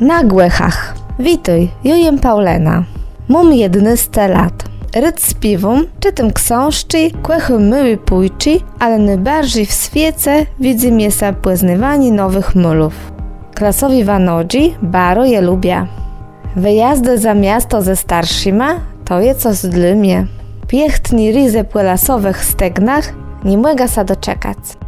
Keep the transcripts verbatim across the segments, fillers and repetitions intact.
Na Gòchach. Witôj, jô jem Paùlëna. Móm jednôsce lat. Rôd spiéwóm, czëtóm ksążczi, kòchóm miłé pùjczi, ale nôbarżi w swiece widzy mie sã pòznôwanié nowëch môlów. Klasowé wanodżi baro jô lubiã. Wëjazdë za miasto ze starszima to je cos dlô mie. Piechtné rézë pò lasowëch stegnach, ni mògã sã doczekac.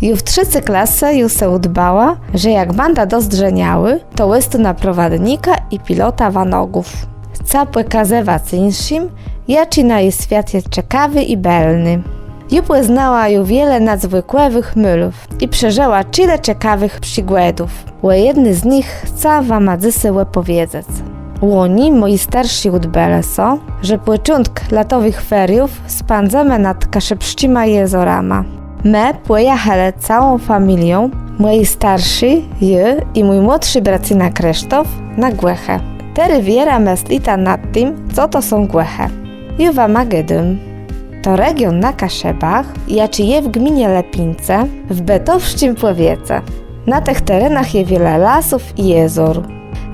Ju w trzecy klase jô so ùdbała, że jak bãdã dozdrzeniałô, to òstónã prowadnikã i pilotã wanogów. Chcã pòkazëwac jinszim, jaczi nasz swiat je czekawi i bëlny. Jô pòznała ju wiele nadzwëkòwëch môlów i przeżëła czile czekawëch przigòdów. Ò jedny z nich chcã wama dzysô òpòwiedzec. Łoni mòji starszi ùdbelë so, że pòczątk latowëch feriów spãdzymë nad kaszëbsczima jezorama. Më pòjachelë całą familią, mòji starszi, jô i mój młodszi bracyna Krzysztof, na Gòchë. Terô wierã mëslita nad tim, co to są Gòchë. Jô wama gôdóm. To region na Kaszëbach, jaczi je w gminie Lëpińce, w bëtowsczim pòwiece. Na tëch terenach je wiele lasów i jezór.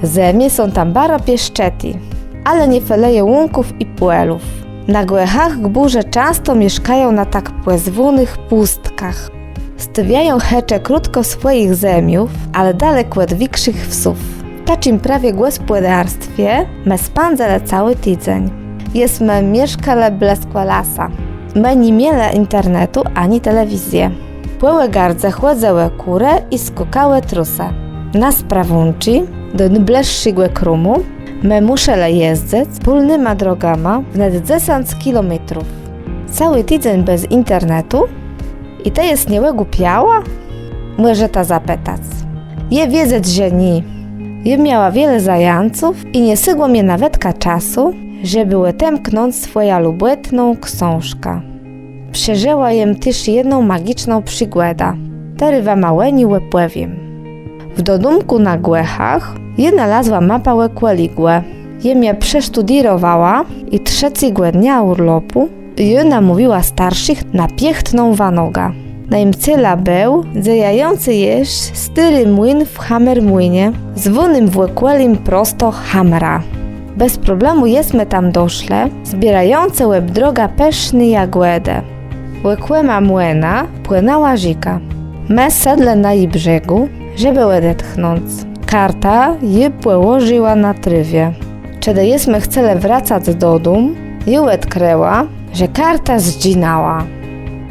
Zemie są tam baro piôszczëté, ale nie felëje łąków i pòlów. Na Gòchach gbùrze czãsto mieszkają na tak pòzwónëch pùstkach. Stôwiają chëcze krótkò swòjich zemiów, ale dalek òd wikszich wsów. W taczim prawie gòspòdarstwie më spãdzëlë całi tidzeń. Jesmë mieszkelë blëskò lasa. Më ni mielë internetu ani telewizje. Pò ògardze chòdzëłë kùrë i skôkałë trusë. Na sprawùnczi do nôblëższégò krómù më mùszelë jezdzëc pòlnyma drogama wnet dzesãc kilométrów. Całi tidzeń bez internetu? I të jes nie ògłupiała? Mòżeta zapëtac. Je wiedzec, że nié. Jô miała wiele zajãców i nie sygło mie nawetka czasu, żebë òtemknąc swòjã lubòtną ksążkã. Przeżëła jem téż jedną magiczną przigòdã. Terô wama ò ni òpòwiém. W dodomkù na Gòchach jô nalazła mapã òkòlégò. Jem jã przesztudérowała i trzecégò dnia ùrlopù jô namówiła starszich na piechtną wanogã. Najim célã béł dzejający jesz stôri młin w Hamermłinie, zwónym w òkòlim prosto Hamra. Bez problemù jesmë tam doszlë, zbiérającë òb drogã pëszné jagòdë. Òkòma młina płënãła rzéka. Më sedlë na ji brzegù, żebë òdetchnąc. Kartã jô pòłożëła na trôwie. Czedë jesmë chcelë wracac dodóm, jô òdkrëła, że karta zdżinãła.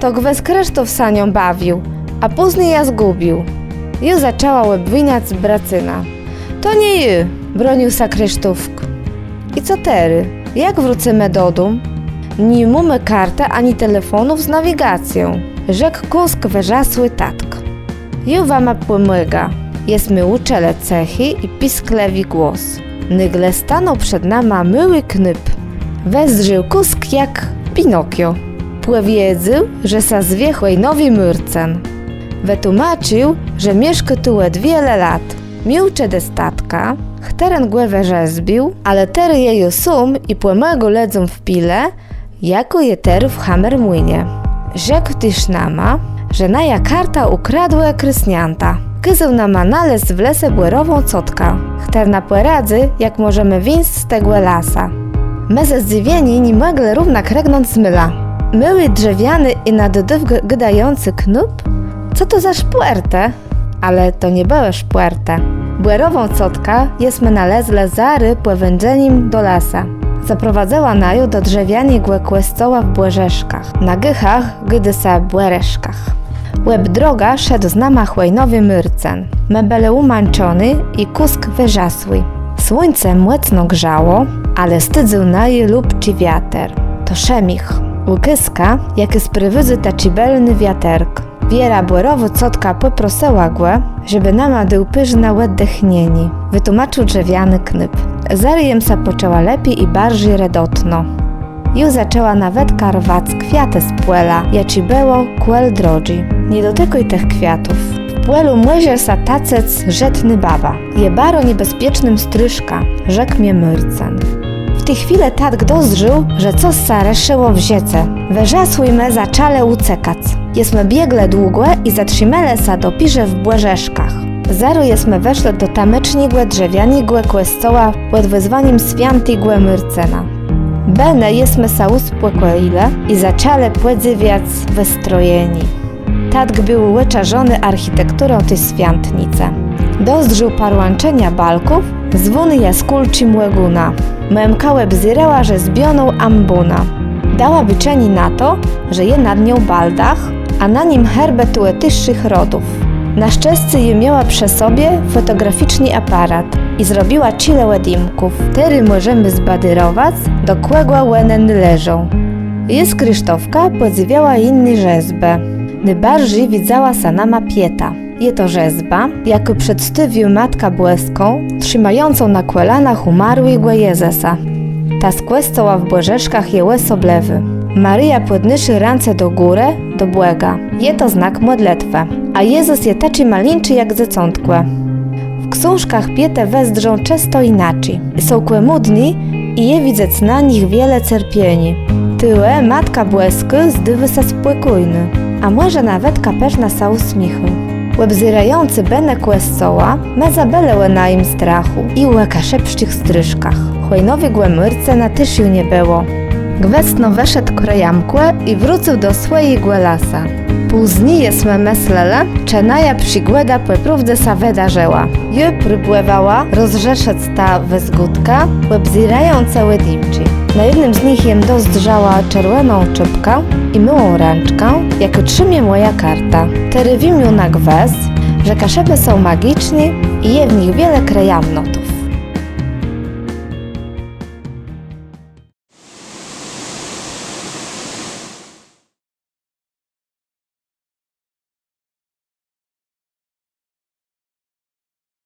To gwës Krësztof sã nią bawił, a pózni jã zgùbił. Jô zaczãła òbwiniac bracynã. To nié jô, bronił sã Krësztofk. I co terô? Jak wrócymë dodóm? Ni mómë kartë ani telefónów z nawigacją, rzekł kùsk wërzasłi tatk. Jô wama pòmògã. Jesmë ùczëlë cëchi i pisklëwi głos. Nôgle stanął przed nama môłi knôp. Wëzdrzôł kùsk jak Pinokio. Pòwiedzôł, że sã zwie Chòjnowi Môrcën. Wëtłómacził, że mieszkô tu òd wiele lat. Miôł czedës tatka, chtëren gò wërzezbił, ale terô je ju sóm i pòmôgô lëdzóm w pilë, jakô je terô w Hamermłinie. Rzekł téż nama, że najã kartã ùkradłë krôsniãta. Kôzôł nama nalezc w lese bòrową cotkã, chtërna pòradzy, jak mòżemë wińc z tegò lasa. Më ze zdzëwieniô ni mòglë równak rëgnąc z môla. Môłi drzewiany i na dodôwk gôdający knôp? Co to za szpòrtë? Ale to nie bëłë szpòrtë. Bòrową cotkã jesmë nalezlë zarô pò wéńdzenim do lasa. Zaprowadzëła naju do drzewianégò kòscoła w Bòrzëszkach. Na Gôchach gôdô sã Bòrëszkach. Òb drogã szedł z nama Chòjnowi Môrcën. Më bëlë ùmãczony i kùsk wërzasłi. Słuńce mòcno grzało, ale stëdzył naju lubczi wiater. To Szemich. Ùkôzka, jakô sprowôdzô taczi bëlny wiaterk. Wierã bòrowô cotka pòprosëła gò, żebë nama dôł përznã òddechnieniô, wëtłómacził drzewiany knôp. Zarô jem sã pòczëła lepi i barżi redotno. Jô zaczãła nawetka rwac kwiatë z pòla, jaczé bëło kòl drodżi. Nie dotikôj tëch kwiatów. W pòlu mòże sã tacëc żëtnô baba. Je baro niebezpiecznym strôszkã, rzekł mie Môrcën. W ti chwilë tatk dozdrzôł, że cos sã rëszëło w rzéce. Wërzasłi më zaczãlë ùcekac. Jesmë bieglë długò i zatrzimelë sã dopiérze w Bòrzëszkach. Zarô jesmë weszlë do tamecznégò drzewianégò kòscoła pòd wezwanim swiãtégò Môrcëna. Bënë jesmë sã ùspòkòjilë i zaczãlë pòdzywiac wëstrojenié. Tatk béł òczarzony architekturą ti swiątnice. Dozdrzôł parłãczenia balków z wòną jaskùlczim ògónã. Mëmka òbzérała rzezbioną ambónã. Dała bôczenié na to, że je nad nią baldach, a na nim herbë tëleczëch rodów. Na szczescé jô miała przë sobie fòtograficzny aparat i zrobiła czile òdjimków. Terô mòżemë zbadérowac, do kògò òne nôleżą. Jô z Krzysztofkã pòdzywiała jinné rzezbë. Nôbarżi widzała sã nama pieta. Je to rzezba, jakô przedstôwiô Matkã Bòską trzimającą na kòlanach ùmarłégò Jezësa. Ta z kòscoła w Bòrzëszkach je òsoblëwô. Marija pòdnôszô rãce do górë, do Bòga. Je to znak mòdlëtwë. A Jezës je taczi malinczi jak dzecątkò. W ksążkach pietë wëzdrzą czãsto jinaczi. Są kòmùdné i je widzec na nich wiele cerpieniô. Tëli Matka Bòskô zdôwô sã spòkójnô, a mòże nawetka përznã sã ùsmiéchô. Òbzérającë bënë kòscoła, më zabëlë ò najim strachù i ò kaszëbsczich strôszkach. Chòjnowégò Môrcëna téż ju nie bëło. Gwësno wëszedł krëjamkò i wrócył do swòjégò lasa. Pózni jesmë mëslelë, czë naja przigòda pò prôwdze sã wëdarzëła. Jô próbòwała rozrzeszëc tã wëzgódkã, òbzérającë òdjimczi. Na jednym z nich jem dozdrzała czerwòną czôpkã i môłą rãczkã, jakô trzimie mòjã kartã. Terô wiém ju na gwës, że Kaszëbë są magiczné i je w nich wiele krëjamnot.